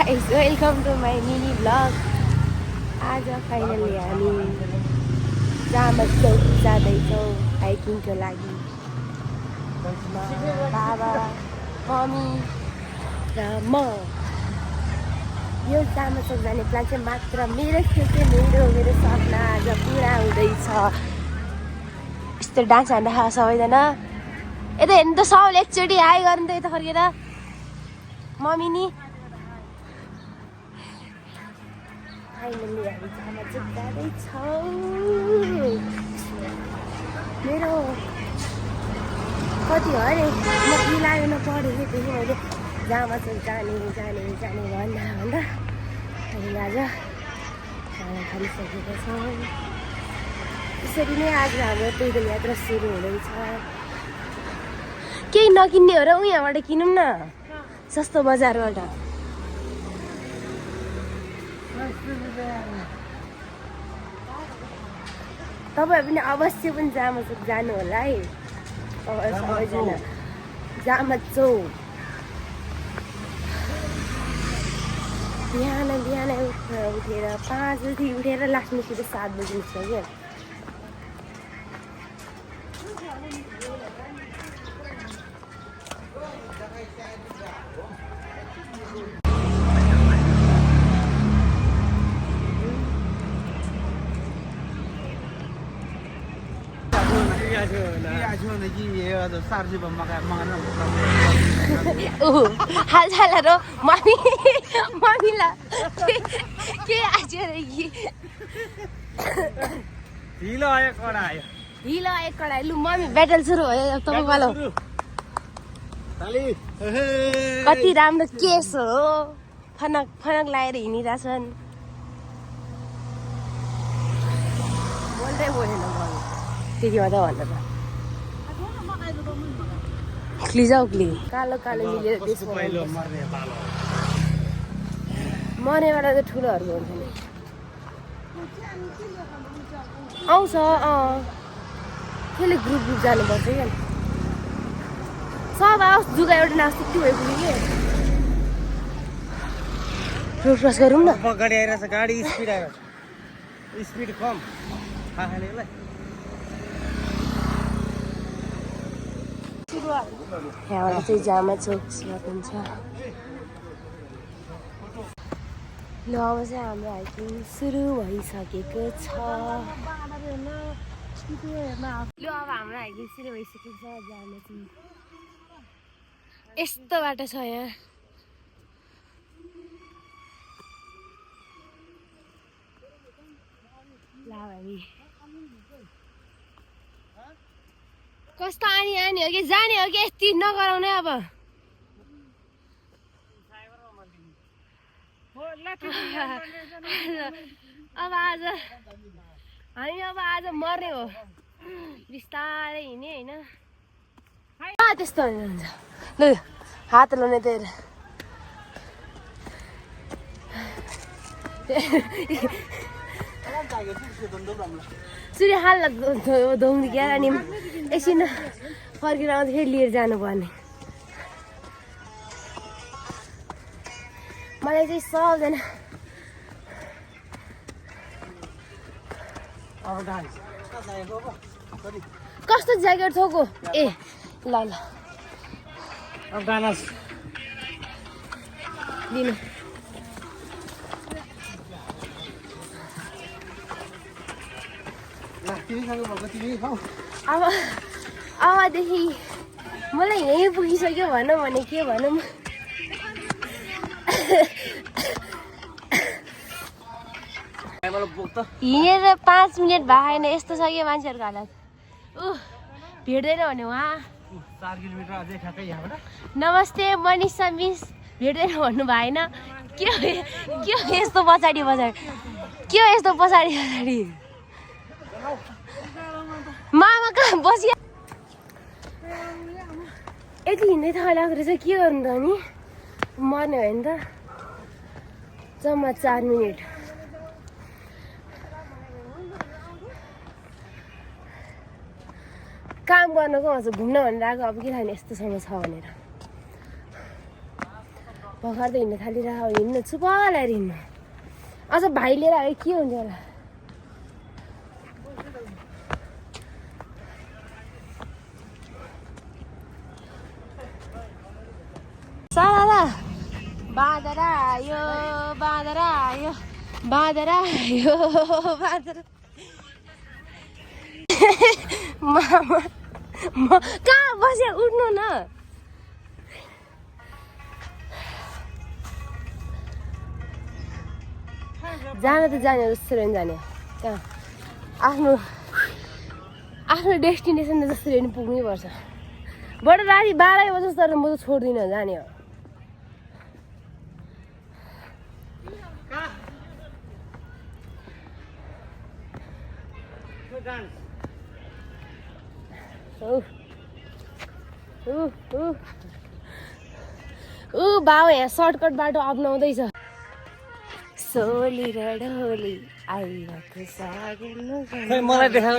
guys, welcome to my mini vlog. आज finally हामी जामा चौक जाँदैछौँ हाइकिङको लागि। बाबा मम्मी र म। यो जामा चौक जाने प्लान चाहिँ मात्र मेरो सपना आज पुरा हुँदैछ। यस्तो डान्स हान्दा सबैजना यता हेर्नु त सबले एकचोटि हाई गर्नु त यता फर्केर मम्मी नि। फाइनली हामी जामा चौक जाँदैछौँ। मेरो कति हो अरे म मिलाएर पढेको थिएँ मैले जामा चौक जाने भन्दा हामी आज खाना खाइसकेका छौँ। यसरी नै आज हाम्रो पैदल यात्रा सुरु हुँदैछ। केही नकिन्ने हो र यहाँबाट किनौँ न सस्तो बजारबाट। तपाईँ पनि अवश्य पनि जामा चौक जानु होला है। सबैजना जामा चौक बिहान उठेर 5 बजी उठेर लास्टमा सुरु 7 बजी उठ्छ क्या। हालचाल मम्मीलाई के आज हिलो एक कडाई लु मम्मी ब्याटल सुरु भयो तपाईँको। कति राम्रो केस हो फनक लगाएर हिँडिरहेछन्। बोल्दै बोलेन त्यति मात्रै भन्नु त क्ली कालो मिलेर मरेबाट त ठुलोहरू हुन्छ नि आउँछ। त्यसले ग्रुप जानुपर्छ क्या। सब आओस् जुगा एउटा नाच्छ त्यो भइपुग्यो कि रोड क्रस गरौँ न। गाडी आइरहेछ गाडी स्पिड कम यहाँबाट चाहिँ जामा चौक हुन्छ। ल अब चाहिँ हाम्रो हाइकिङ सुरु भइसकेको छ। ल अब हाम्रो हाइकिङ सुरु भइसकेको छ। जामा चौक यस्तो बाटो छ यहाँ। ल हामी कस्तो आनी हो कि जाने हो कि यति नगराउने अब। अब आज मर्ने हो बिस्तारै हिँड्ने होइन। त्यस्तो हुन्छ ल हात लाउने तेर सूर्य हाल धौँदी क्या। अनि एकछिन फर्केर आउँदा फेरि लिएर जानुपर्ने। मलाई चाहिँ सक्दैन। कस्तो ज्याकेट थोको ए ल दिनु अबदेखि मलाई यहीँ पुगिसक्यो भनौँ भने के भनौँ। हिँडेर 5 मिनट भएन यस्तो छ कि मान्छेहरूको हालत। भेट्दैन भने उहाँ 4 किलोमिटर अझै ठ्याक्कै यहाँबाट। नमस्ते मनिषा मिस भेट्दैन भन्नु भएन। के हो यस्तो पछाडि के हो यस्तो पछाडि मामा कहाँ बसिया यति हिँड्दै थाहा लाग्दो रहेछ। के गर्नु त अनि मर्ने भयो नि त। जम्मा 4 मिनट। काम गर्नको घुम्न भनेर आएको अब के थाहा यस्तोसँग छ भनेर। भर्खर त हिँड्न थालिरहेको हिँड्नु चुपालाएर हिँड्नु अझ भाइ लिएर आयो के हुन्छ होला सारा बाँदर आयो बाँदर आयो बाँदर आयो बाँदर मामा म कहाँ बस्यो उठ्नु न जान त जाने जसरी जाने कहाँ आफ्नो आफ्नो डेस्टिनेसन त जसरी पनि पुग्नै पर्छ बडो राति 12 बजे तर म त छोड्दिनँ जाने हो बाउ यहाँ सर्टकट बाटो अप्नाउँदैछ सोली र ढोली आइरहेको सागुन मलाई देखाऊ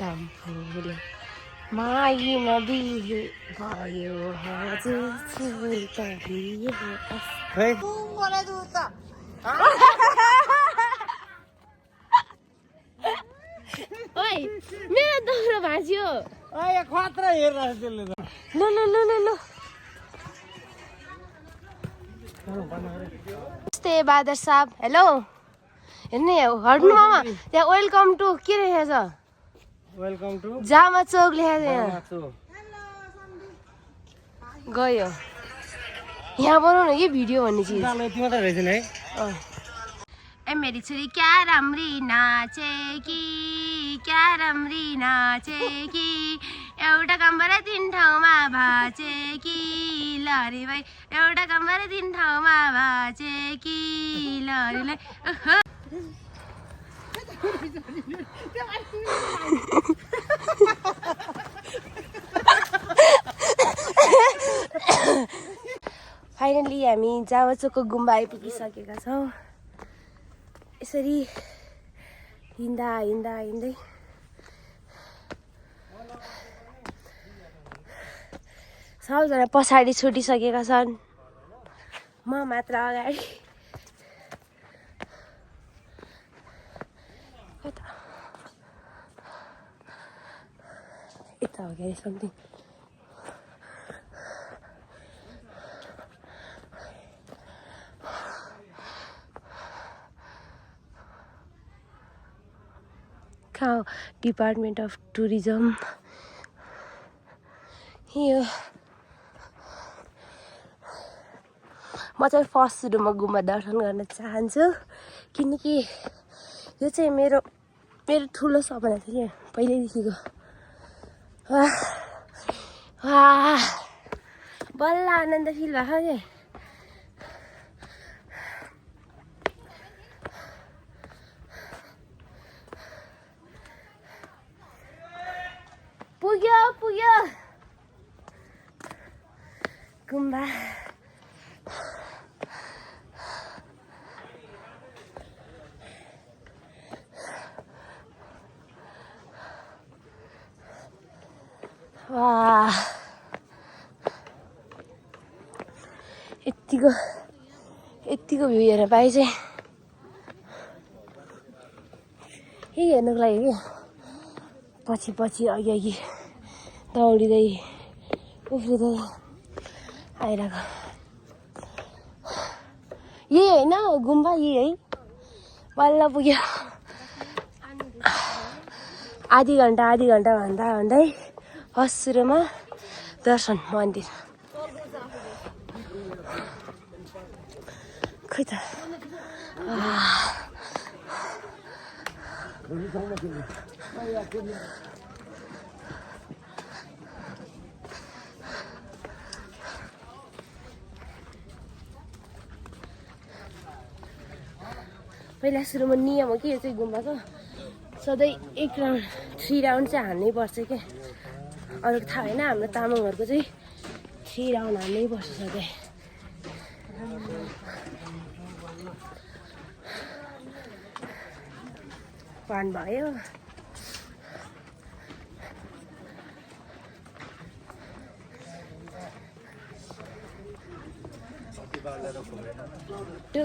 टम्फुले माई नबिहे भयो हजुर छोरी त बिहे खै ओइ मेरो दौरा भाँच्यो आया खतरा हेरिरहेको त्यसले त ल ल ल ल ल नमस्ते बादर साहब हेलो हेर्ने हट्नु मामा त्यहाँ वेलकम टु के लेखेको छ वेलकम टु जामा चौक लेखेको छ यहाँ गयो यहाँ बनाउनु कि भिडियो भन्ने चिज यति मात्रै रहेछ नि है ए मेरी छोरी क्या राम्री नाचेकी क्या राम्री नाचेकी एउटा कम्बर 3 ठाउँमा भाचेकी ल रे भाइ एउटा कम्बर 3 ठाउँमा भाचेकी ल रे लै फाइनली हामी जामाचोकको गुम्बा आइपुगिसकेका छौँ यसरी हिँड्दा हिँड्दा हिँड्दै सबजना पछाडि छुटिसकेका छन् म मात्र अगाडि यता हो क्या समथिङ कहाँ डिपार्टमेन्ट अफ टुरिज्म यो म चाहिँ फर्स्ट सुरुमा गुम्बा दर्शन गर्न चाहन्छु किनकि यो चाहिँ मेरो ठुलो सपना थियो क्या पहिल्यैदेखिको वाह बल्ल आनन्द फिल भएको क्या पुग्यो पुग्यो गुम्बा वाह यतिको भ्यू हेर्न पाए चाहिँ यही हेर्नुको लागि क्या पछि पछि अघि अघि दौडिँदै उफ्रिँदै आइरहेको यही होइन गुम्बा यही है बल्ल पुग्यो आधी घन्टा भन्दा भन्दै फर्स्ट सुरुमा दर्शन मन्दिर खै त पहिला सुरुमा नियम हो कि यो चाहिँ गुम्बाको सधैँ 1 राउन्ड 3 राउन्ड चाहिँ हान्नै पर्छ क्या अरूको थाहा होइन हाम्रो तामाङहरूको चाहिँ 3 राउन्ड हान्नै पर्छ सधैँ पान भयो टु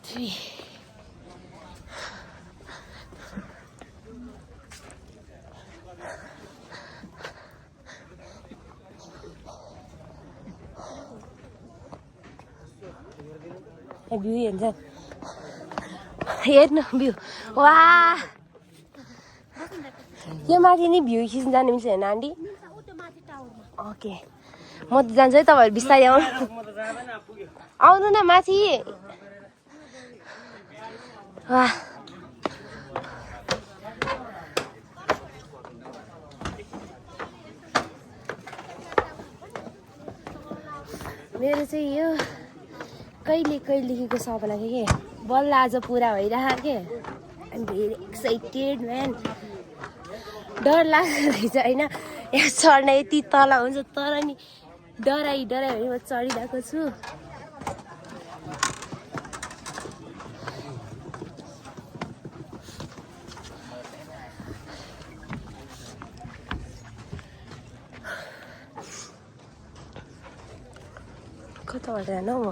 थ्री भ्यू हेर्छ हेर्नु भ्यू वा यो माथि नि भ्यू खिच्न जानु मिल्छ होइन आन्टी ओके म त जान्छु है तपाईँहरू बिस्तारै आउनु न माथि वाह मेरो चाहिँ यो कहिले कहिलेदेखिको सपना थियो कि बल्ल आज पुरा भइरहेको के आइम भेरी एक्साइटेड म्यान डर लाग्दो रहेछ होइन यहाँ चढ्न यति तल हुन्छ तर नि डराइ भने म चढिरहेको छु कताबाट जानु म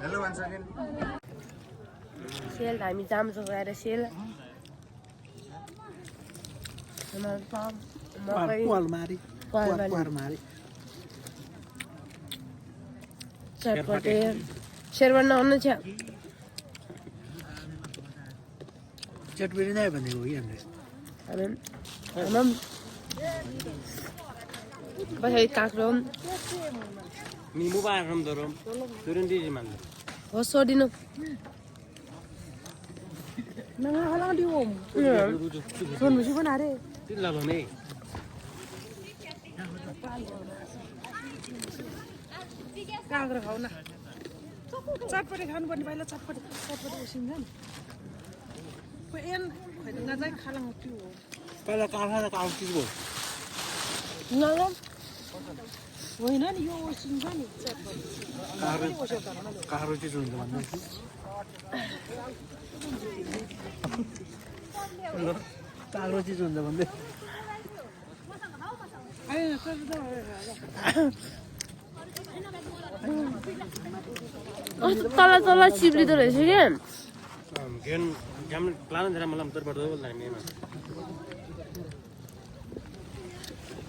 Hello once again. सेल हामी जाम्सो गएर सेल चटपटे शेरवान आउनु छ चटपटी नै भनेको कि हामीले बसाइ काक्रो Mimo baram dorom. Turun di mana? होसो दिनु नङा होला दिउ ओम फोन मुसी पनि आरे Tidak lah ni. कागरा खाउ न चटपटे खानु पर्ने पहिला चटपटे उसिन्छ नि एन खैन नजाइ खाला त्यो Pada kahar kahar kisu. नरम होइन नि यो उसिन्छ नि चटपटे Kahar kisu ni mana? Kahar kisu ni mana? तल तल चिप्लिँदो रहेछ क्या Kan jam pelan cara malam terberdua lah ni.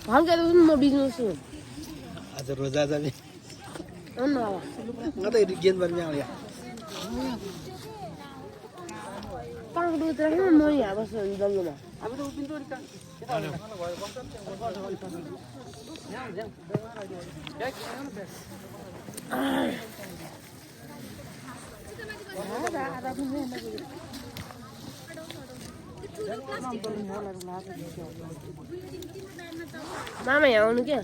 भान्जा त म बिजनेस छु आज रोजा जाने. अन्न Nggak ada gen banyak ya. पाङ्दो त म यहाँ बस्छु जङ्गलमा Abi tu pintu ni kan. मामा यहाँ आउनु क्या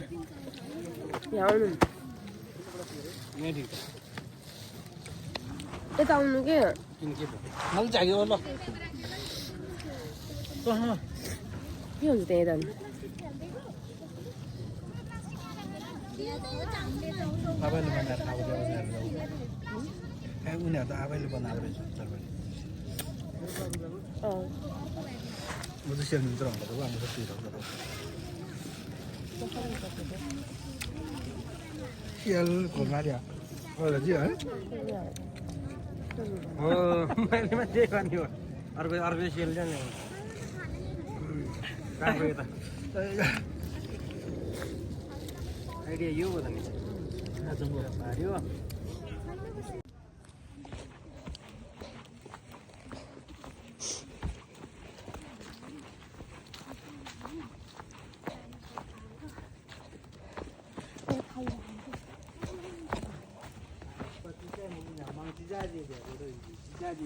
यहाँ आउनु यता आउनु क्या Malu cakap Allah. के हुन्छ त्यहाँ यता Apa lu benar? Apa dia benar? Kayak ini ada apa lu benar? Mudah sih ni terang, tapi orang mudah tidak terang. Sial, korang dia. Oh, lagi ya? Oh, macam dia ni. Arbe sial dia ni. Kau itu. Idea you betul ni. Ada semua. Ayo. Jadi